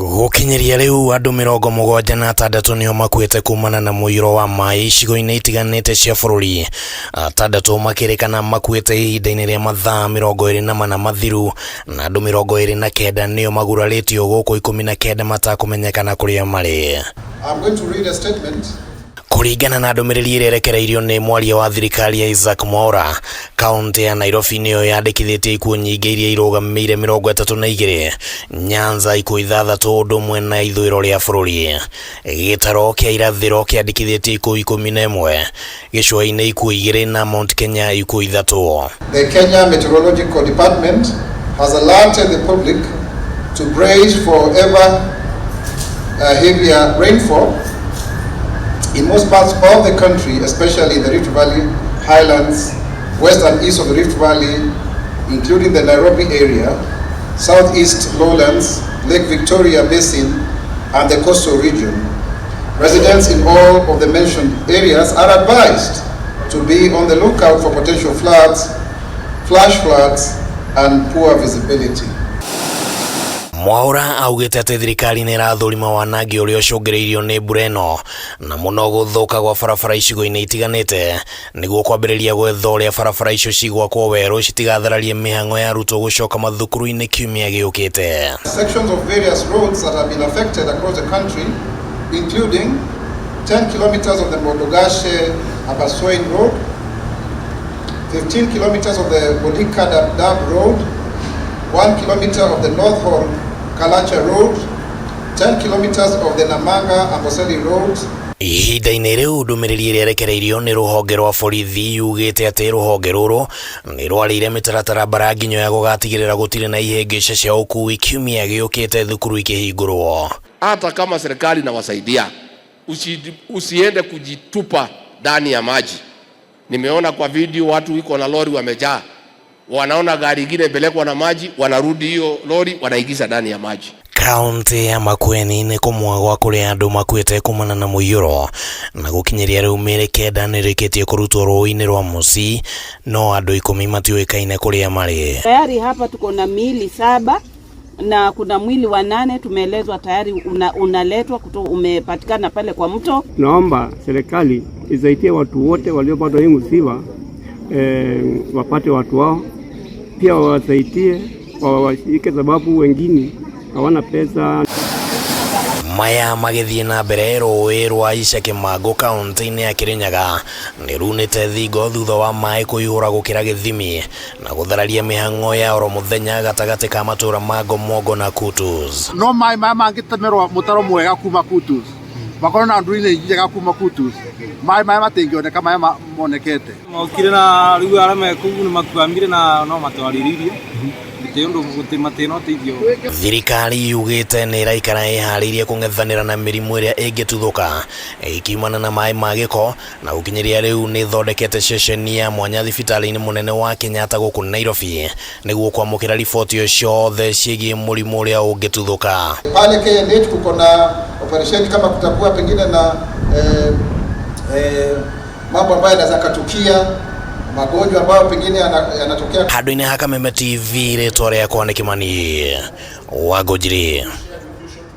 Gũkinyĩria rĩu andũ 76 nĩo makuĩte kumana na mũiyũro wa maĩ icigo-inĩ itiganĩte cia bũrũri. Atandatũ makĩrĩkana makuĩte ihinda-inĩ rĩa mathaa 24 mathiru na andũ 29 nĩo magurarĩtio gũkũ 19 matakũmenyekana kũrĩa marĩ. I'm going to read a statement. Kũringana na ndũmĩrĩri ĩrĩa ĩrekereirio nĩ mwaria wa thirikari Isaac Mwaura, kaunti ya Nairobi nĩyo yandĩkithĩtie ikuũ nyingĩ iria irũgamĩire 32, Nyanza ikuũ ithathatũ ũndũ ũmwe na ithũĩro rĩa bũrũri. Gĩtaro kĩa irathĩro kĩandĩkithĩtie ikuũ 11, gĩcũa-inĩ ikuũ igĩrĩ na Mount Kenya ikuũ ithatũ. The Kenya Meteorological Department has alerted the public to brace for ever heavier rainfall in most parts of the country, especially in the Rift Valley highlands, west and east of the Rift Valley, including the Nairobi area, southeast lowlands, Lake Victoria Basin, and the coastal region. Residents in all of the mentioned areas are advised to be on the lookout for potential floods, flash floods, and poor visibility. Mwaura augĩte atĩ thirikari nĩ ĩrathũrima wanangi ũrĩa ũcũngĩrĩirio nĩ mbura ĩno na mũno gũthũka gwa barabara icigo-inĩ itiganĩte nĩguo kwambĩrĩria gwetha ũrĩa barabara icio cigwakwo werũ citigathararie mĩhang'o ya arutwo gũcoka mathukuru-inĩ kiumia gĩũkĩte. Sections of various roads that have been affected across the country, including 10 kilometers of the Modogashe Habaswein Road, 15 kilometers of the Bodika Dab Road, 1 kilometer of the North Horr Kalacha Road, 10 kilometers of the Namanga Amboseli Road, Ihinda-inĩ rĩu ndũmĩrĩri ĩrĩa ĩrekereirio nĩ rũhonge rwa borithi yugĩte atĩ rũhonge rũrũ nĩ rwarĩire mĩtaratara mbaranginyo ya gũgatigĩrĩra gũtirĩ na ihĩngĩca cia ũkui kiumia gĩũkĩte thukuru ikĩhingũrwo. Hata kama serikali inawasaidia usiende kujitupa ndani ya maji. Nimeona kwa video watu iko na lori wamejaa, wanaona gari ingine pelekwa na maji, wanarudi hiyo lori wanaingiza ndani ya maji. Kaunti ya Makueni nĩ kũmwe gwa kũrĩa andũ makuĩte kumana na mũiyũro na gũkinyĩria rĩu mĩĩrĩ kenda nĩ ĩrĩkĩtie kũrutwo rũĩ-inĩ rwa Musi no andũ 10 matiũĩkaine kũrĩa marĩ. Tayari hapa tuko na miili saba na kuna mwili wa nane tumeelezwa tayari unaletwa umepatikana pale kwa mto. Naomba serikali isaidie watu wote waliopatwa hii msiba wapate watu wao, pia wawasaidie wawashike, sababu wengine hawana pesa. Maya magĩthiĩ na mbere rũĩ rwa Ica Kĩmangũ kaunti-inĩ ya Kĩrĩnyaga nĩ runĩte thingo thutha wa maĩ kũihũra gũkĩra gĩthimi na gũthararia mĩhang'o ya oro mũthenya gatagatĩ ka matũra ma Ngomongo na Kutus. No maĩ maya mangĩtemerwo mũtaro mwega kuma Kutus, makorwo na drainage njega kuma Kutus, maĩ maya matingĩoneka maya monekete. Mokire na rĩu arĩa me kũu nĩ makuamire na no matwarĩrĩirie gũtirĩ ũndũ gũtirĩ matirĩ ũteithio. Thirikari yugĩte nĩ ĩraikara ĩharĩirie kũng'ethanĩra na mĩrimũ ĩrĩa ĩngĩtuthũka ĩkiumana na maĩ ma gĩko na gũkinyĩria rĩu nĩ ĩthondekete ceceni ya mwanya thibitarĩ-inĩ mũnene wa Kenyatta gũkũ Nairobi nĩguo kwamũkĩra riboti ciothe ciĩgiĩ mũrimũ ũrĩa ũngĩtuthũka. Pale KNH kuko na operesheni kama kutakuwa pengine na mambo ambayo yanaweza katukia, magonjwa ambayo pengine yanatokea. Handũ-inĩ ha Kameme TV rĩtwa rĩakwa nĩ Kĩmani wa Ngũnjiri.